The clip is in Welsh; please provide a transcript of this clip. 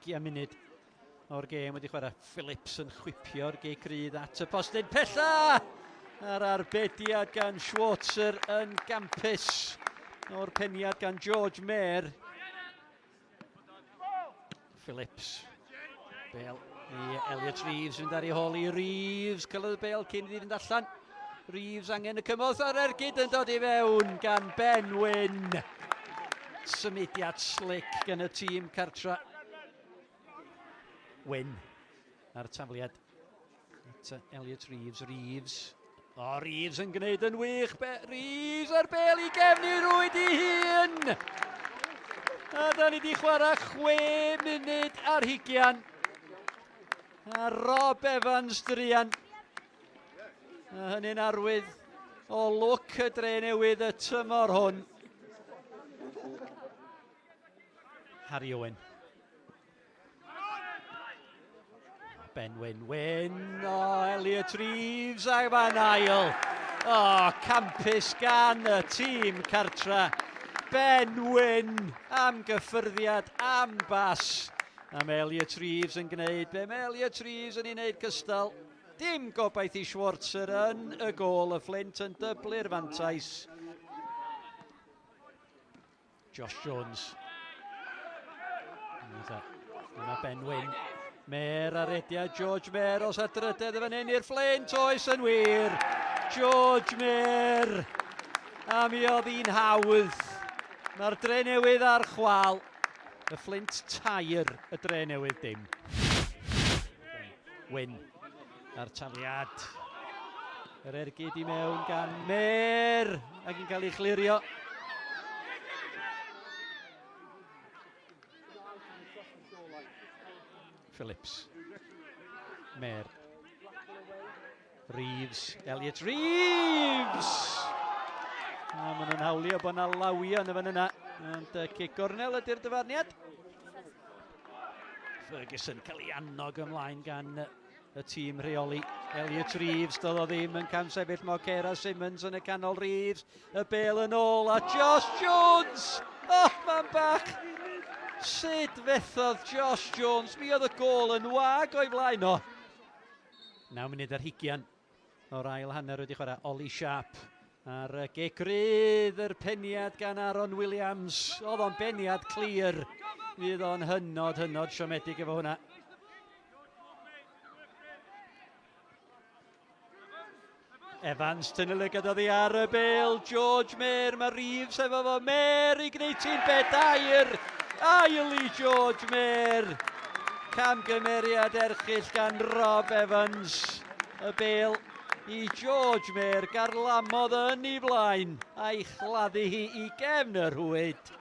20 munud o'r gêm wedi chwarae. Phillips yn chwipio'r gic rydd at y postyn pella! A'r arbediad gan Schwarzer yn gampus o'r peniad gan George Mayer. Phillips. Bale i Elliot Reeves fynd ar ei hôl i Reeves. Cael y bel cyn iddi fynd allan. Reeves angen y cymorth a'r ergyd yn dod i fewn gan Ben Wyn. Symudiad slick gan y tîm cartra. Wyn a'r tafliad at Elliot Reeves. Reeves. O, oh, Reeves yn gwneud yn wych. Be Reeves a'r bel i gefn i rwyd i hun. A da ni wedi chwarae 6 munud ar hugian. A Rob Evans druan. A hynny'n arwydd o lwc y dre newydd y tymor hwn. Harry Owen. Ben Wyn Wyn, o oh, Elliot Reeves a fan ail. O, oh, campus gan y tîm cartra. Ben Wyn am gyffyrddiad, am bas. A mae Elliot Reeves yn gwneud be mae Elliot Reeves yn ei wneud cystal. Dim gobaith i Schwarzer yn y gôl, y Flint yn dyblu'r fantais. Josh Jones. Yna Ben Wyn. Mer ar rediad George Mer os a drydedd y fan hyn i'r Flint, oes yn wir. George Mer. A mi oedd hi'n hawdd. Mae'r dre newydd ar chwal. Y Fflint tair, y dre newydd dim. Wyn a'r taliad. Yr ergyd i mewn gan Mer ac yn cael ei chlirio. Phillips. Mer. Reeves, Elliot Reeves! A maen nhw'n hawlio bod yna lawio yn y fan yna. Ond uh, cic gornel ydy'r dyfarniad. Ferguson cael ei annog ymlaen gan y tîm rheoli. Elliot Reeves, doedd o ddim yn camsefyll Mokera Simmons yn y canol Reeves. Y bel yn ôl a Josh Jones! Oh, man bach! Sut fethodd Josh Jones? Mi oedd y gôl yn wag o'i flaen o. 9 munud ar hugian o'r ail hanner wedi chwarae Ollie Sharp ar y gic rydd yr peniad gan Aaron Williams. Oedd o'n beniad clir. Fydd o'n hynod, hynod siomedig efo hwnna. Evans tynnu lygad oddi ar y bel. George Mayer, mae Reeves efo fo. Mayer i gwneud ti'n bedair. Ail i George Mayer. Camgymeriad erchyll gan Rob Evans. Y bel i George Mayer. Garlamodd yn ei flaen a'i chladdu hi i gefn y rhwyd.